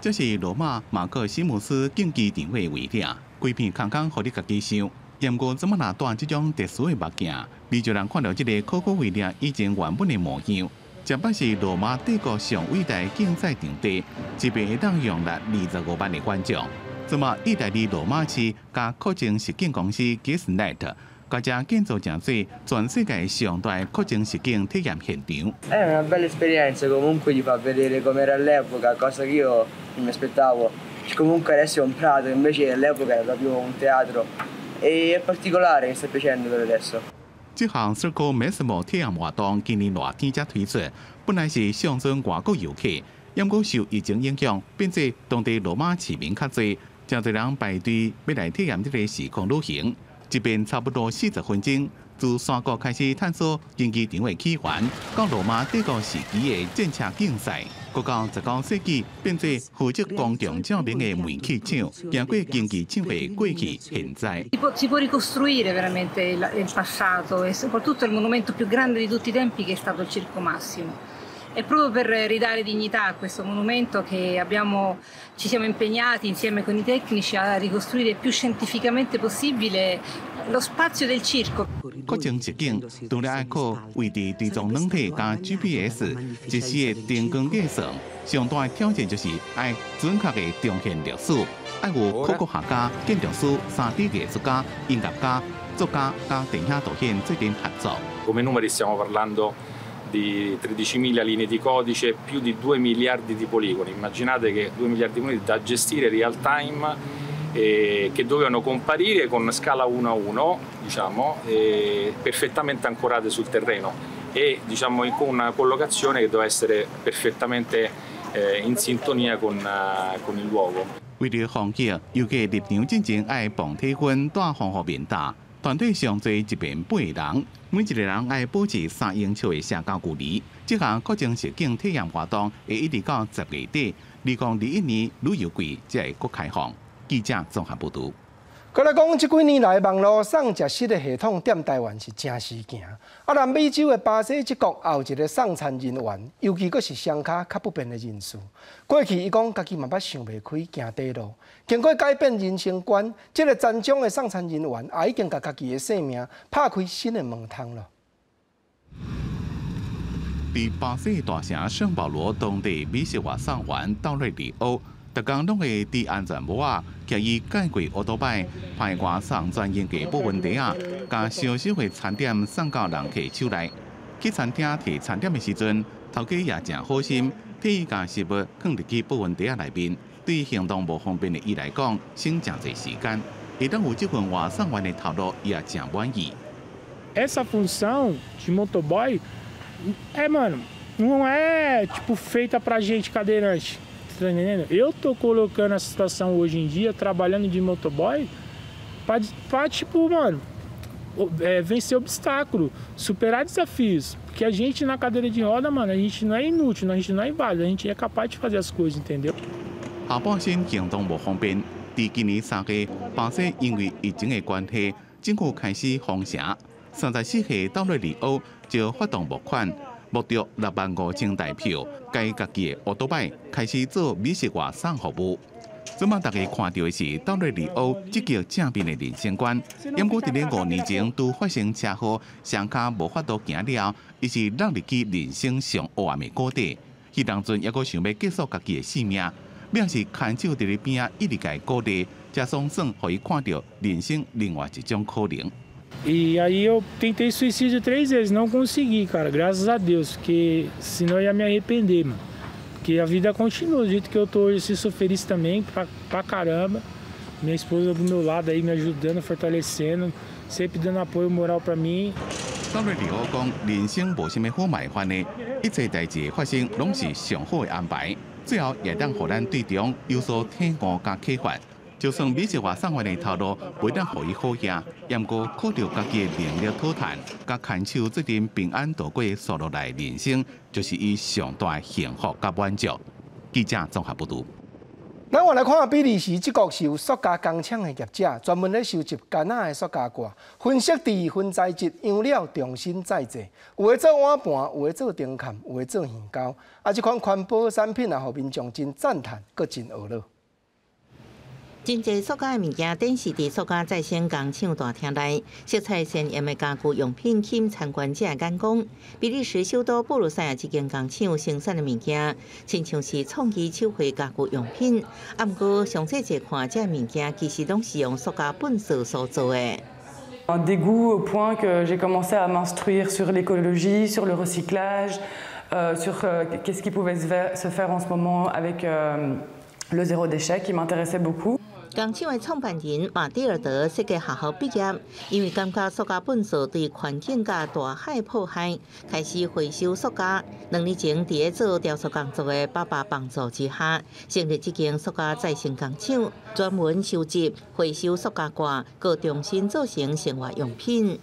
這是羅馬馬克西姆斯競技場的圍頂，規片空空，予你家己想。毋過這馬若戴這種特殊的目鏡，你就能看著這個可可圍籬以前原本的模樣。這擺是羅馬帝國上偉大的競賽場地，這邊會當容納25萬的觀眾。這馬意大利羅馬市佮擴增實境公司 Giznet，共遮建造成做全世界上大的擴增實境體驗現場。 È una bella esperienza, comunque ti fa vedere com'era all'epoca, cosa che io non mi aspettavo. Comunque adesso è un prato, invece all'epoca era proprio un teatro. E è particolare, mi sta piacendo per adesso. 這項 Circo Massimo 體驗活動今年熱天才推出，本來是上尊外國遊客，毋過受疫情影響，變做當地羅馬市民較濟，誠濟人排隊欲來體驗這個時空旅行。這邊差不多40分鐘，自山谷開始探索競技場的起源，到羅馬帝國時期的戰車競賽，閣到19世紀變做負責公共照明的煤氣廠，經過競技場的過去、現在。 Si può ricostruire veramente il passato e soprattutto il monumento più grande di tutti i tempi che è stato il Circo Massimo. È proprio per ridare dignità a questo monumento che ci siamo impegnati insieme con i tecnici a ricostruire più scientificamente possibile lo spazio del circo. 國情實景，除了愛靠位置追蹤軟體佮 GPS 實時的燈光計算，上大的挑戰就是愛準確的重現歷史，愛有考古學家、建築師、3D 藝術家、音樂家、作家佮電影導演做陣合作。 Come numeri stiamo parlando di 13.000 linee di codice, più di 2 miliardi di poligoni. Immaginate che 2 miliardi di poligoni da gestire real time e che dovevano comparire con scala 1 a 1, diciamo, e perfettamente ancorate sul terreno e, diciamo, con una collocazione che doveva essere perfettamente in sintonia con il luogo. 為著防疫，遊客入場進前愛磅體溫、戴防護面罩。團隊上濟一邊八個人，每一個人愛保持3英尺的社交距離。這項國情實景體驗活動會一直到10月底，2021年旅遊季才會閣開放。記者綜合報導。閣來講，這幾年來網路送食食的系統踮台灣是誠時行。啊，南美洲的巴西這國也有一个送餐人員，尤其閣是雙跤較不便的人士。過去伊講家己嘛捌想袂開行短路，經過改變人生觀，這个殘障的送餐人員也已經共家己的生命拍開新的門窗囉。佇巴西大城聖保羅當地美食外送員道瑞里歐，逐工攏會戴安全帽仔，共伊載過烏多擺，派外送專用的保溫袋仔，共燒熟的餐點送到人客手內。去餐廳提餐點的時陣，頭家也誠好心，替伊共食物囥入去保溫袋仔內面。對行動無方便的伊來講，省誠濟時間。會當有這份外送員的頭路，伊也誠滿意。 Essa função de motoboy é, mano, não é tipo feita pra gente cadeirante. Tá entendendo? Eu tô colocando essa situação hoje em dia, trabalhando de motoboy, pra tipo, mano, vencer obstáculo, superar desafios. Porque a gente na cadeira de roda, mano, a gente não é inútil, a gente não é inválido, a gente é capaz de fazer as coisas, entendeu? 下半身行動無方便，佇今年3月，巴西因為疫情的關係，政府開始封城。34歲道瑞里歐就發動募款，募著6萬5千台票，改家己的烏多擺開始做美食外送服務。這擺大家看著的是道瑞里歐積極正面的人生觀。毋過佇咧5年前拄發生車禍，雙跤無法度行了，伊是落入去人生上黑暗的谷底。彼當陣猶閣想欲結束家己的性命，尾是牽手佇咧邊仔一直共伊鼓勵，才總算予伊看著人生另外一種可能。 E aí eu tentei suicídio três vezes, não consegui, cara, graças a Deus, porque senão eu ia me arrepender, mano. Porque a vida continua do jeito que eu tô hoje, eu sou feliz também, pra caramba. Minha esposa do meu lado aí me ajudando, fortalecendo, sempre dando apoio moral pra mim. 道瑞里歐講，人生無啥物好麻煩的，一切代誌發生攏是上好的安排，最後也當予咱對中有所體悟佮啟發。就算美食外送員的頭路袂當予伊好額，毋過靠著家己的能力討趁，佮牽手做陣平安度過紲落來人生，就是伊上大的幸福佮滿足。記者綜合報導。咱換來看比利時，這國是有塑膠工廠的業者，專門咧收集乾仔的塑膠蓋，分色質、分材質、樣料重新再製，有的做碗盤，有的做燈崁，有的做耳膠。啊，這款環保產品啊，予民眾真讚嘆，閣真懊惱。真濟塑膠的物件，展示佇塑膠再生工廠大廳內，色彩鮮豔的家具用品吸引參觀者的眼光。比利時首都布魯塞爾這間工廠生產的物件，親像是創意手繪家具用品。啊，毋過上細細看，這物件其實攏是用塑膠糞埽所做的。 Un dégoût au point que j'ai commencé à m'instruire sur l'écologie, sur le recyclage, sur qu'est-ce qui pouvait se faire en ce moment avec le zéro déchet qui m'intéressait beaucoup. 工廠的創辦人馬蒂爾德設計學校畢業，因為感覺塑膠糞埽對環境佮大海破壞，開始回收塑膠。2年前，佇咧做雕塑工作的爸爸幫助之下，成立這間塑膠再生工廠，專門收集回收塑膠蓋，閣重新做成生活用品。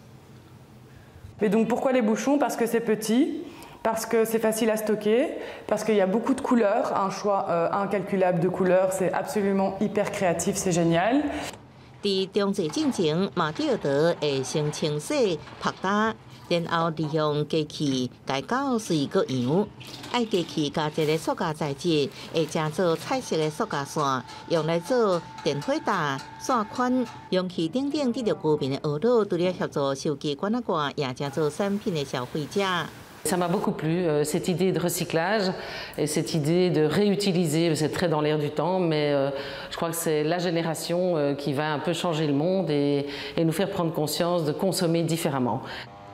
Mais donc pourquoi les bouchons? Parce que c'est petit, parce que c'est facile à stocker, parce qu'il y a beaucoup de couleurs, un choix incalculable de couleurs, c'est absolument hyper créatif, c'est génial. 佇中坐進前，馬蒂爾德會先清洗、曝焦，然後利用機器共攪碎閣揚。愛機器加熱的塑膠材質，會成做彩色的塑膠線，用來做電火罩、線圈、容器等等，得著居民的懊惱，除了協助收集罐仔蓋，也成做產品的消費者。 Ça m'a beaucoup plu, cette idée de recyclage et cette idée de réutiliser. C'est très dans l'air du temps, mais je crois que c'est la génération qui va un peu changer le monde et nous faire prendre conscience de consommer différemment.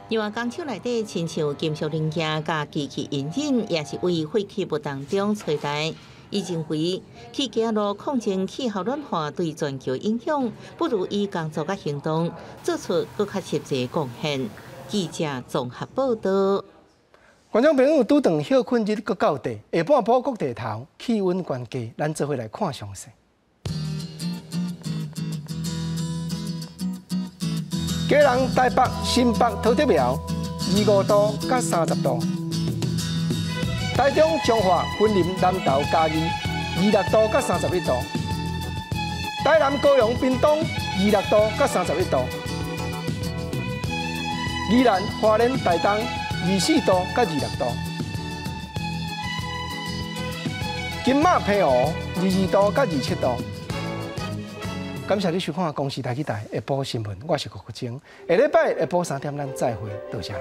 另外，工廠內底親像金屬零件佮機器引擎，也是為廢棄物當中揣來。伊認為，去走路抗爭氣候暖化對全球影響，不如以工作佮行動做出閣較實際貢獻。記者綜合報導。觀眾朋友，拄頓歇睏日閣到底，下半晡各地頭氣溫懸低，咱做伙來看詳細。基隆、台北、新北、桃竹苗，25度到30度；台中、彰化、雲林、南投、嘉義，26度到31度；台南、高雄、屏東，26度到31度；宜蘭、花蓮、台東，24度到26度；金馬、澎湖，22度到27度。感謝你收看《公視台語台》下晡新聞，我是郭國晶。下禮拜下晡3點，咱再會，多謝。